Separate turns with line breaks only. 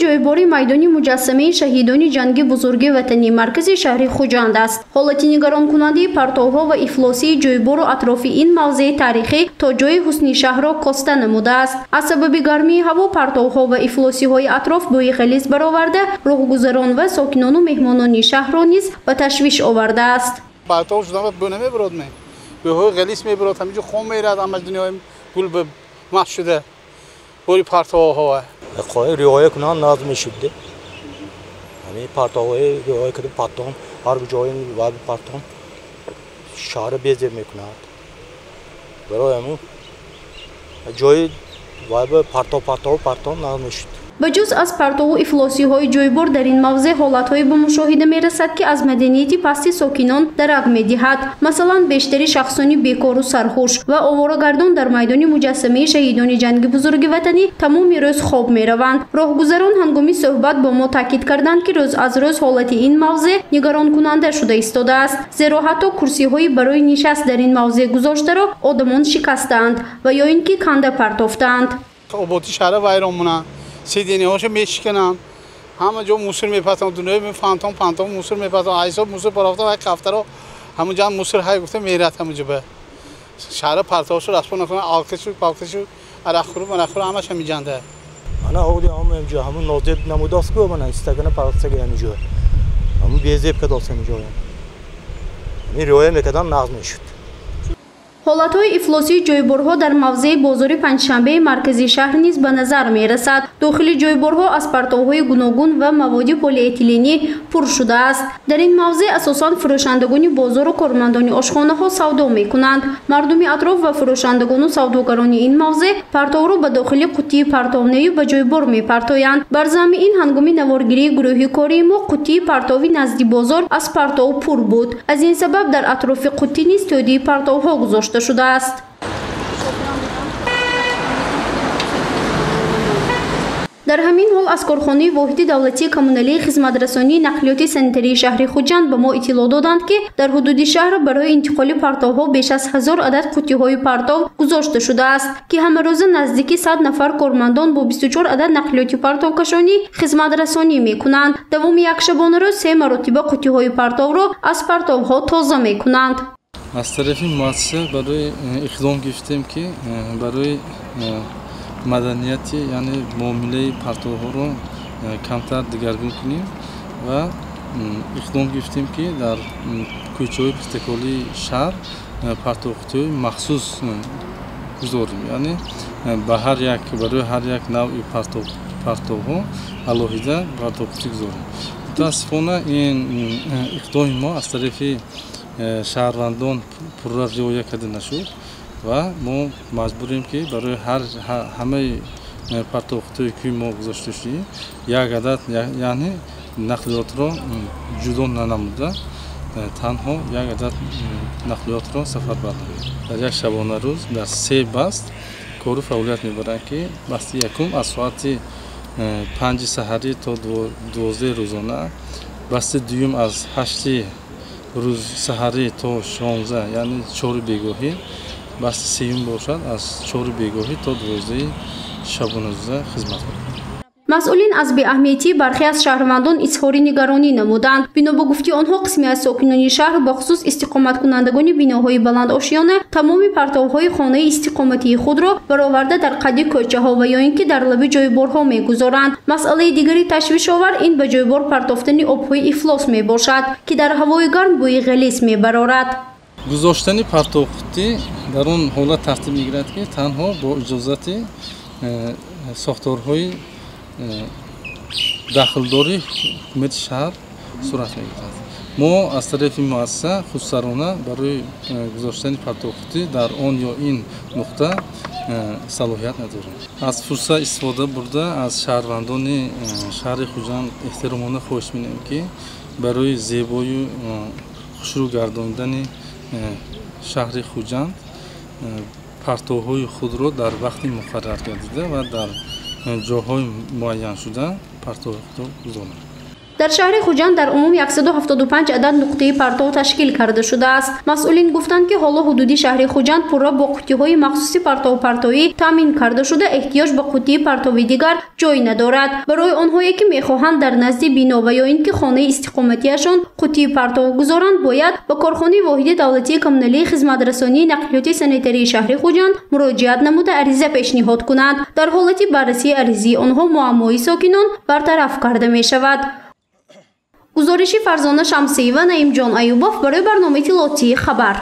ҷойбори майдони муҷассамаи шаҳидони ҷанги бузурги ватанӣ маркази шаҳри Хуҷанд аст. Ҳолати нигаронкунандаи партовҳо ва ифлосии ҷойбору атрофи ин мавзеи таърихӣ то ҷои ҳусни шаҳрро коста намудааст. Аз сабаби гармии ҳаво партовҳо ва ифлосиҳои атроф бӯи ғализ бароварда, роҳгузарон ва сокинону меҳмонони шаҳрро низ ба ташвиш овардааст.
Партов шудан бӯ намебарод, бӯҳои ғализ мебарод, ҳаминҷо хом мерад, ҳама дунёи гул маҳ шуда. Бори партовҳо
риоя кунанд, нағз мешуд. Ҳамин партовҳои риоя карда партон ҳар ҷои партон шаҳрро безеб мекунад. Барои ҳамун ҷои партов партон нағз мешуд.
Ба ҷуз аз партову ифлосиҳои ҷойбор дар ин мавзеъ ҳолатҳое ба мушоҳида мерасад, ки аз маданияти пасти сокинон дарак медиҳад. Масалан, бештари шахсони бекору сархуш ва оворагардон дар майдони муҷассамаи шаҳидони ҷанги бузурги ватанӣ тамоми рӯз хоб мераванд. Роҳгузарон ҳангоми суҳбат бо мо таъкид карданд, ки рӯз аз рӯз ҳолати ин мавзеъ нигаронкунанда шуда истодааст, зеро ҳатто курсиҳои барои нишаст дар ин мавзеъ гузоштаро одамон шикастаанд ва ё ин ки канда партофтаанд.
Оботи шаҳра вайрон монанд, сидениҳошо мешикананд, ҳама ҷо мусор мепартанд, дунёи фантом фантом мусор мепартанд, ҳисоб мусор партофтан, ҳай қафтаро ҳамун ҷо мусор ҳай гуфта мерад ҳамун ҷо ба шаҳра партовшо распо накунанд, алкашу палкашу арақхӯру марақхӯру ҳамаш ҳамин ҷанда.
Мана оди ҳамин ҷо ҳамун нозеб намудааст ку, мана истагана партостага ҳамин ҷо ҳамун безеб кардааст ҳамин ҷо. Ҳамин риоя мекардан нағз мешуд.
Ҳолатҳои ифлосии ҷойборҳо дар мавзеи бозори панҷшанбеи маркази шаҳр низ ба назар мерасад. Дохили ҷойборҳо аз партовҳои гуногун ва маводи полиэтиленӣ пур шудааст. Дар ин мавзеъ асосан фурӯшандагони бозору кормандони ошхонаҳо савдо мекунанд. Мардуми атроф ва фурӯшандагону савдогарони ин мавзеъ партовро ба дохили қуттии партовнею ба ҷойбор мепартоянд. Бар замми ин ҳангоми наворгирии гурӯҳи кории мо қуттии партови назди бозор аз партов пур буд. Аз ин сабаб дар атрофи қуттӣ низ тӯдии партовҳо гузошта шудааст. Дар ҳамин ҳол аз корхонаи воҳиди давлатии коммуналии хизматрасонии нақлиёти санитарии шаҳри Хуҷанд ба мо иттилоъ доданд, ки дар ҳудуди шаҳр барои интиқоли партовҳо беш аз 1000 адад қуттиҳои партов гузошта шудааст, ки ҳамарӯза наздики 100 нафар кормандон бо 24 адад нақлиёти партовкашонӣ хизматрасонӣ мекунанд. Давоми як шабонарӯз 3 маротиба қуттиҳои партовро аз партовҳо тоза мекунанд.
Аз тарафи муассиса барои иқдом гирифтем, ки барои маданияти, яъне муомилаи партовҳоро камтар дигаргун кунем ва иқдом гирифтем, ки дар кӯчаҳои протоколии шаҳр партовқутиҳои махсус гузорем, яъне ба ҳар як барои ҳар як навъи партовҳо алоҳида партовқутӣ гузорем. Мутаассифона, ин иқдоми мо аз тарафи шаҳрвандон пурра риоя карда нашуд ва мо маҷбурем, ки барои ҳамаи партовқутиҳое ки мо гузошта шудем, як адад, яъне нақлиётро ҷудо нанамуда, танҳо як адад нақлиётро сафарбар намоем. Дар як шабонарӯз дар 3 баст кору фаъолият мебаранд, ки басти якум аз соати 5 саҳарӣ то 12 рӯзона, басти дуюм аз 8 рӯз саҳарӣ то 16, яъне 4 бегоҳӣ, басти сеюм бошад аз 4 бегоҳӣ то 12 шабонарӯза хизмат мекунад.
Масъулин аз беаҳамиятии бархе аз шаҳрвандон изҳори нигаронӣ намуданд. Бино ба гуфти онҳо, қисме аз сокинони шаҳр, бахусус истиқоматкунандагони биноҳои баландошёна, тамоми партовҳои хонаи истиқоматии худро бароварда дар қади кӯчаҳо ва ё ин ки дар лаби ҷойборҳо мегузоранд. Масъалаи дигари ташвишовар ин ба ҷойбор партофтани обҳои ифлос мебошад, ки дар ҳавои гарм бӯи ғализ мебарорад.
Гузоштани партовқутӣ дар он ҳолат тартиб мегирад, ки танҳо бо иҷозати сохторҳои дахлдори ҳукумати шаҳр сурат мегирад. Мо аз тарафи муассиса худсарона барои гузоштани партовқутӣ дар он ё ин нуқта салоҳият надорем. Аз фурсат истифода бурда аз шаҳрвандони шаҳри Хуҷанд эҳтиромона хоҳиш менамоем, ки барои зебою хушрӯ гардондани шаҳри Хуҷанд партовҳои худро дар вақти муқаррар гардида ва дар ҷоҳои муайяншуда партовҳои худро гузоранд.
Дар шаҳри Хуҷанд дар умум 175 адад нуқтаи партов ташкил карда шудааст. Масъулин гуфтанд, ки ҳоло ҳудуди шаҳри Хуҷанд пурра бо қуттиҳои махсуси партовпартоӣ таъмин карда шуда, эҳтиёҷ ба қуттии партови дигар ҷой надорад. Барои онҳое ки мехоҳанд дар назди бино ва ё ин ки хонаи истиқоматиашон қуттии партов гузоранд, бояд ба корхонаи воҳиди давлатии коммуналии хизматрасонии нақлиёти санитарии шаҳри Хуҷанд муроҷиат намуда ариза пешниҳод кунанд. Дар ҳолати баррасии аризии онҳо муаммои сокинон бартараф карда мешавад. Гузориши Фарзона Шамсиева, Наимҷон Аюбов барои барномаи иттилоотии «Хабар».